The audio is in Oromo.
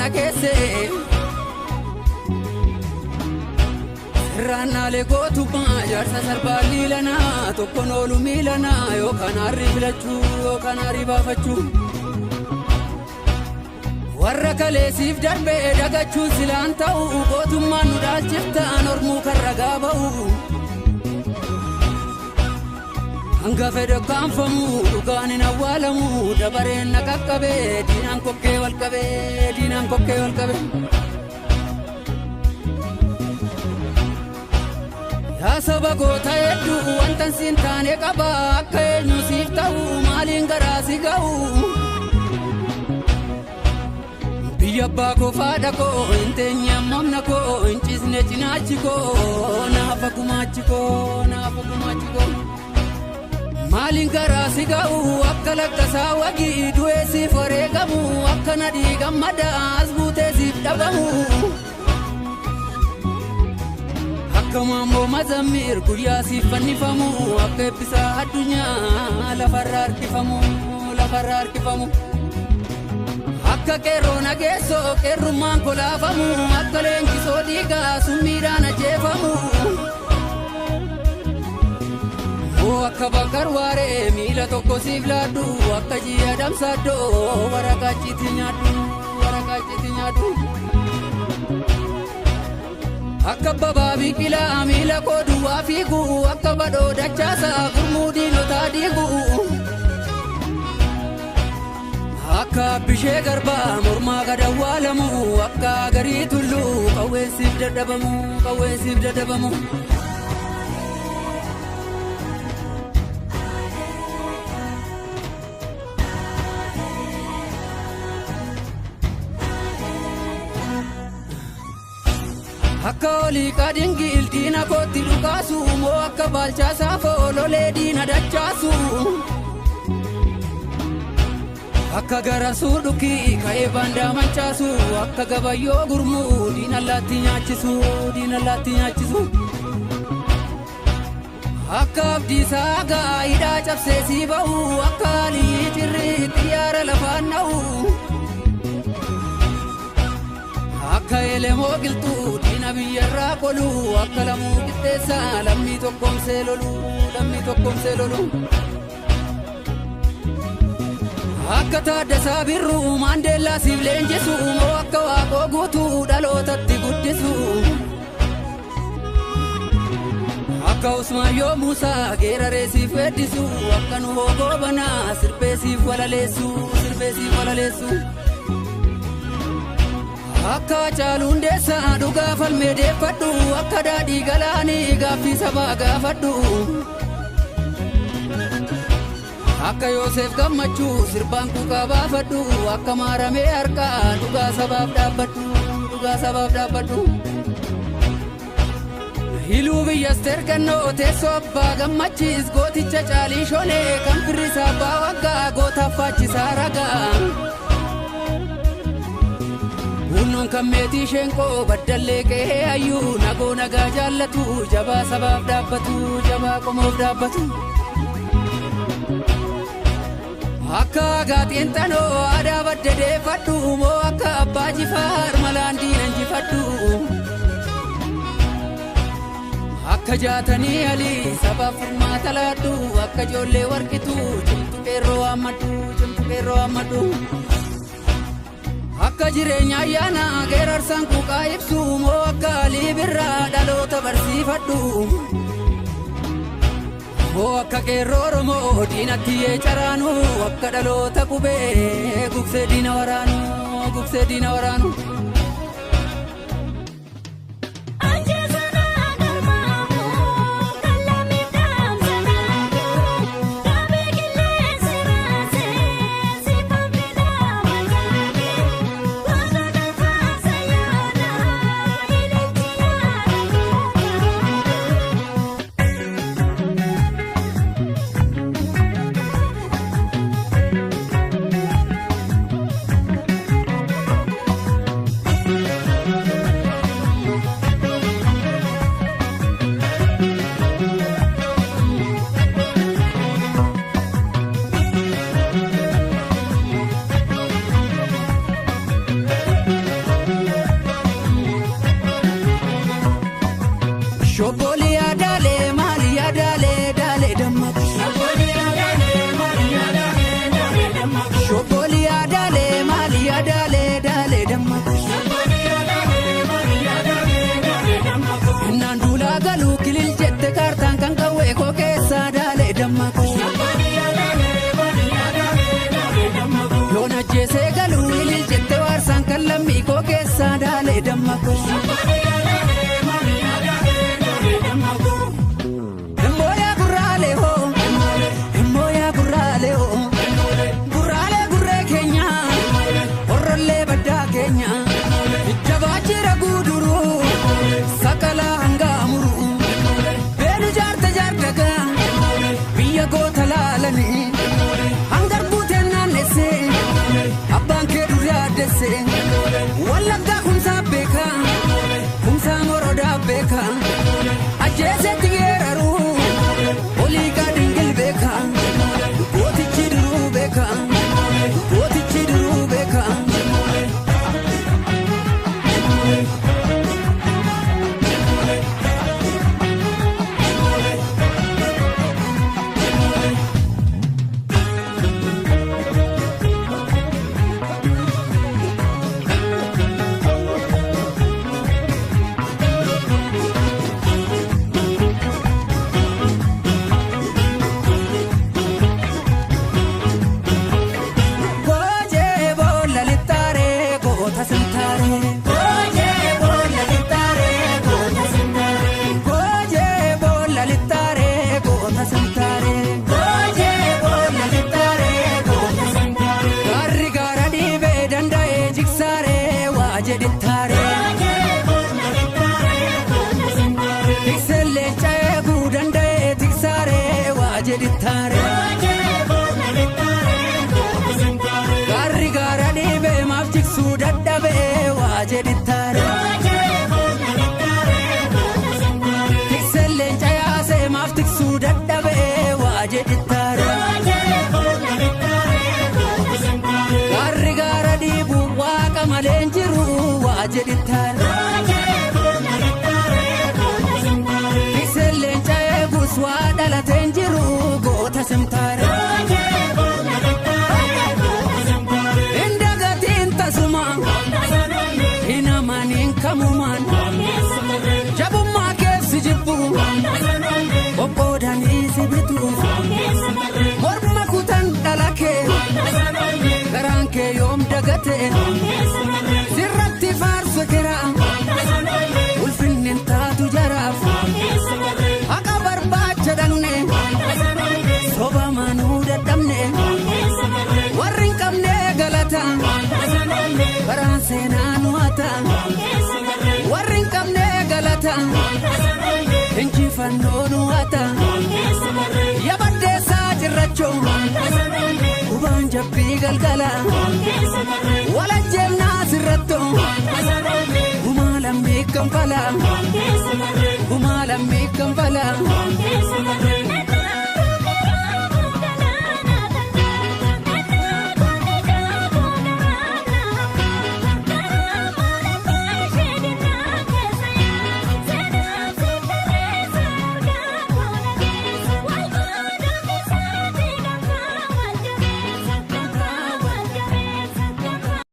na keesse. Sirraannaalee gootummaa jaarsa sarbaa liilanaa tokkoon oolu miilanaa yookaan harri filachuu yookaan harri baafachuu. Warra kaleessiif darbee dagachuun silaan ta'u gootummaan nu dhaalchiftaan ormuu kan ragaa ba'u. Hanga fedhe kaanfamu dhugaan hin awwaalamu dabareen na qaqqabee diinaan kokkee wal qabee diinaan kokkee wal qabee. Yaa saba goota hedduu wanta siin taane qaba akka eenyu siif ta'u maaliin garaa si ga'u. Biyya abbaa koo faadha koo hin teenye ammamna koo hin ciisne cinaachi koo naafa gumaachi koo naafa gumaachi koo. Maaliin garaa si ga'u akka lakkasaa wagii du'ee siif wareegamu akka nadhii gammadaa as buutee siif dhabamu. Akka maammoo mazammiir guyyaa siif fannifamu akka eebbisaa addunyaa lafarra harkifamu lafarra harkifamu. Akka qeerroo nageessoo qeerrummaan kolaafamu akka leenjisoo dhiigaa summiidhaan ajjeefamu. Akka bakar waaree miila tokko siif laaddu akka ji'a damsaaddoo waraqaa citti nyaadhu waraqaa citti nyaadhu. Akka babaa biqilaa miila koo duwwaa fiigu akka badhoo dachaasaa gurmuu diinotaa diigu. Akka bishee garbaa mormaa gad awwaalamu akka garii tulluu qawween siif dadhabamu qawween siif dadhabamu. Akka olii qaadingil diina kootti dhukaasu moo akka baalchaa saafoo lolee diina dachaasu. Akka gara suudhukii ka'ee baandaa manchaasu akka gabayyoo gurmuu diina allaatti nyaachisu diina allaatti nyaachisu. Akka abdiisaa gaa hidhaa cabsee sii ba'u akka alii cirrii xiyyaara lafaan na'u. Akka elemoo qilxuu diina biyyarraa qolu akka lamuu qixxeessaa lammii tokkoomsee lolu lammii tokkoomsee lolu. Akka Taaddasaa Birruu Maandeellaa siif leenjisu moo akka Waaqoo guutuu dhalootatti guddisu. Akka Usmaayyoo Muusaa geeraree siif weeddisu akka Nuhoo Goobanaa sirbee siif walaleessu sirbee siif walaleessu. Akka Haacaaluu Hundeessaa dhugaa falmee deeffadhu akka daadhii galaanii gaaffii sabaa gaafadhu. Akka Yoosef Gammachuu sirbaan kuukaa baafadhu akka maaramee harkaa dhugaa sabaaf dhaabbadhu dhugaa sabaaf dhaabbadhu. Hiluu biyya Asteer Gannoo teessoo abbaa gammachiis gooticha caalii shonee kan firrisaa abbaa waggaa gootaaf faachisaa ragaa. Hunnoon kan meetii sheenqoo baddallee qe'ee hayyuu nagoo nagaa jaallatu jabaa sabaaf dhaabbatu jabaa qomoof dhaabbatu. Akka gaaxiin xanoo aadaa badda deeffadhu moo akka abbaa jifaar malaan diina injifadhu. Akka jaatanii alii sabaaf furmaata laadhu akka ijoollee warqitu cimtu qeerroo waammadhu cimtu qeerroo waammadhu. Akka jireenya ayyaana geerarsaan kuuqaa ibsu moo akka alii birraa dhaloota barsiifadhu. Moo akka qeerroo Oromoo diinatti caraanu akka dhaloota qubee gugsee diina waraanu gugsee diina waraanu. damma koo. Emmooyaa gurraalee hoo, emmooyaa gurraalee hoo, gurraalee gurree keenya, horrollee baddaa keenya, jabaachira guuduruu, sakalaa hangaamuruu, beenu jaarta jaardagaa, biyya goota laalanii, hangar buuteen naannessee, abbaan kee durii addessee, wallaggaa kumsaa beekaa, kumsaa morodaa beekaa, ajjeesetti geeraruu, olii gaadingil beekaa, gootichi duruu beekaa, gootichi duruu beekaa. Goojee boolla lixaaree goota sintaaree. Goojee boolla lixaaree goota sintaaree. Goojee boolla lixaaree goota sintaaree. Goojee boolla lixaaree goota sintaaree. Gaarri gaara dhiibee danda'ee jigsaaree waa jedhittaaree. Goojee boolla lixaaree goota sintaaree. Tiksellee eeguu danda'ee tiksaaree waa jedhittaaree. Goojee boolla lixaaree goota sintaaree. Gaarri gaara dhiibee maaf jigsuu dadhabee waa jedhittaare. Tikselleen cayaasee maaf tiksuu dadhabee waa jedhittaare. Gaarri gaara dhiibu waaqa malee hin jiru waa jedhittaare. Tikselleen cayeegus waa dhalatee hin jiru goota simtaare. Indagatiin tasuma hin amaniin kamumaan jabummaa keessi jibbu qoqqoodanii si bitu morma kutan dhala kee garaan kee yoom dagate sirratti faarsu kira ulfinni hin taatu jaraaf haqa barbaacha dhaqne soba manuu dadhabne warri hin qabne galata karaan seenaa nu hata warri hin qabne galata injifannoo nu hata yabaddeessaa cirrachoo hubaan jabbii galgala walajjeennaa sirrattoo gumaa lammii kanfala gumaa lammii kanfala.